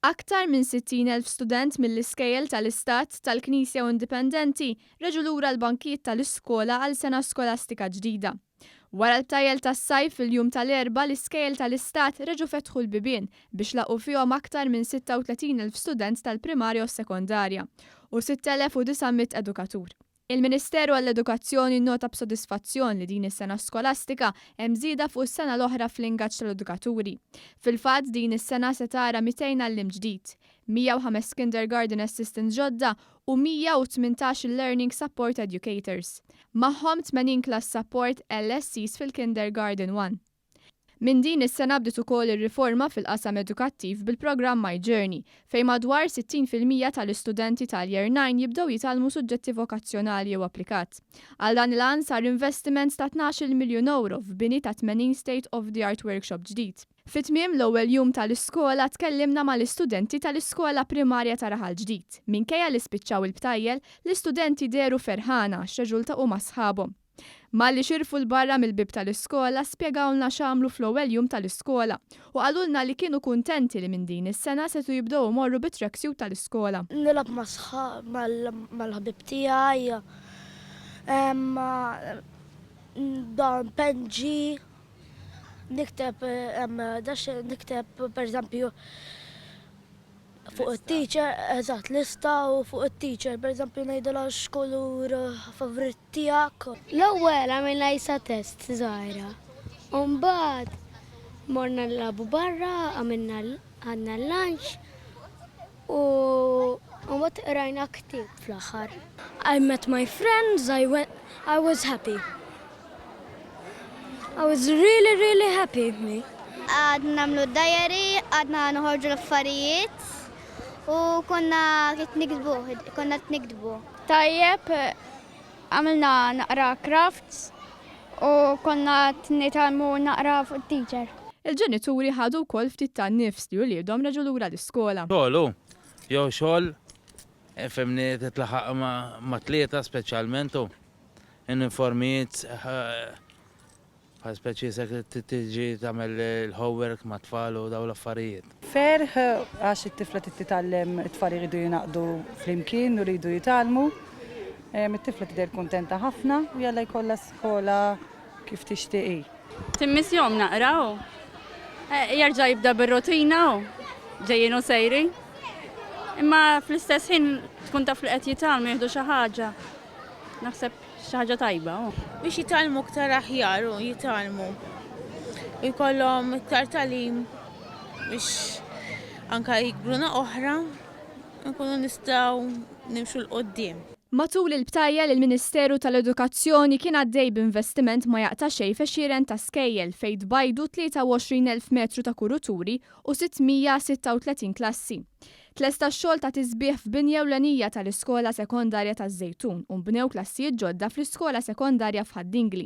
Aktar minn 60,000 student mill-iskejjel tal-Istat, tal-Knisja u Indipendenti reġgħu lura l-bankijiet tal-iskola għal sena skolastika ġdida. Wara l-btajjel tas-sajf fil-jum tal-Erbgħa l-iskejjel tal-Istat reġgħu fetħu l-bibien biex laqgħu fihom aktar minn 36,000 student tal-primarja u s-sekondarja u 6,900 edukatur. Il-Ministeru għall-Edukazzjoni nnota b'sodisfazzjon li din is-sena skolastika hemm żieda fuq is-sena l-oħra fl-ingaġġ tal-edukaturi. Fil-fatt, din is-sena se tara 200 għalliem ġdid, 105 kindergarten assistants ġodda u 118 learning support educators. Magħhom 80 class support LSCs fil-Kindergarten One. Minn din is-sena bdiet ukoll ir-riforma fil-qasam edukattiv bil-programm My Journey, fejn madwar 60% tal-istudenti tal-Year 9 jibdew jitgħallmu suġġetti vokazzjonali jew applikat. Għal dan il-għan sar investiment ta' 12-il miljun ewro f'bini ta' 80 state of the art workshop ġdid. Fi tmiem l-ewwel jum tal-iskola tkellimna mal-istudenti tal-iskola primarja ta' Raħal Ġdid. Minkejja li spiċċaw il-btajjel, l-istudenti dehru ferħana għax reġgħu ltaqgħu ma' sħabhom. Malli xirfu 'l barra mill-bieb tal-iskola spjegawlna x'għamlu fl-ewwel jum tal-iskola u qalulna li kienu kuntenti li minn din is-sena setgħu jibdew imorru bit-tracksuit tal-iskola. Nilgħab ma' sħab mal-ħbieb tiegħi, npenġi, nikteb nikteb pereżempju Fuq it-teacher, eżatt, lista u fuq it-teacher, pereżempju ngħidilha x'kulur favorit tiegħek. L-ewwel għamilna qisha test żgħira u mbagħad morna nilagħbu barra, għamilna ħadna l-lunch u mbagħad qrajna ktieb fl-aħħar. I met my friends, I went, I was happy. I was really really happy me. Għadna nagħmlu d-diary, għadna noħorġu l-affarijiet u konna qed niktbu, konna qed niktbu. Tajjeb, għamilna naqra crafts u konna qed nitgħallmu naqra fuq it-teacher. Il-ġenituri ħadu wkoll ftit tan-nifs li uliedhom reġgħu lura l-iskola. Xogħol hu, jew xogħol, ifhimni titlaħaq mat-tlieta speċjalment hu. Uniformijiet bħal speċi se tiġi tagħmel il-homework mat-tfal u dawn l-affarijiet. Ferħ għax it-tifla trid titgħallem, it-tfal iridu jingħaqdu flimkien u jridu jitgħallmu. It-tifla tidher kuntenta ħafna u jalla jkollha skola kif tixtieq hi. Timmissjhom naqra u jerġa' jibda bir-rutina u ġejjin u sejrin. Imma fl-istess ħin tkun taf li qed jitgħallmu jieħdu xi ħaġa. Naħseb xi ħaġa tajba. Biex jitgħallmu iktar aħjar u jitgħallmu. U jkollhom iktar tagħlim biex anka jikbru oħra nkunu nistgħu nimxu 'l quddiem. Matul il-btajjel, il-Ministeru tal-Edukazzjoni kien għaddej b'investiment ma jaqta' xejn f'għexieren ta' skejjel fejn tbajdu 23,000 metru ta' kuruturi u 636 klassi. Tlesta x-xogħol ta' tisbiħ f'binja ewlenija tal-Iskola Sekondarja taż-Żejtun u nbnew klassijiet ġodda fl-Iskola Sekondarja f'Ħad-Dingli.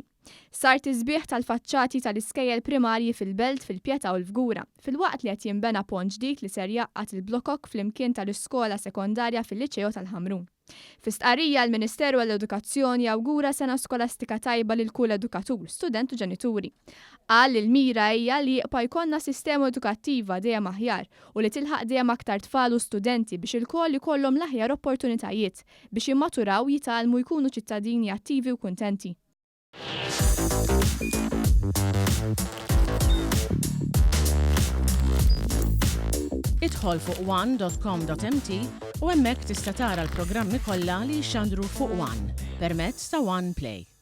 Sar tisbiħ tal-faċċati tal-iskejjel primarji fil-Belt, fil-Pietà u l-Fgura, filwaqt li qed jinbena pont ġdid li ser jgħaqqad il-blokok flimkien tal-Iskola Sekondarja fil-Liċeo tal-Ħamrun. Fi stqarrija, l-Ministeru għall-Edukazzjoni awgura sena skolastika tajba lil kull edukatur, student u ġenituri. Qal li l-mira hija li jibqa' jkollna sistema edukattiva dejjem aħjar u li tilħaq dejjem aktar tfal u studenti biex ilkoll ikollhom l-aħjar opportunitajiet biex jimmaturaw, jitgħallmu jkunu ċittadini attivi u kuntenti. Idħol fuq one.com.mt u hemmhekk tista' tara l-programmi kollha li jixxandru fuq One permezz ta' One Play.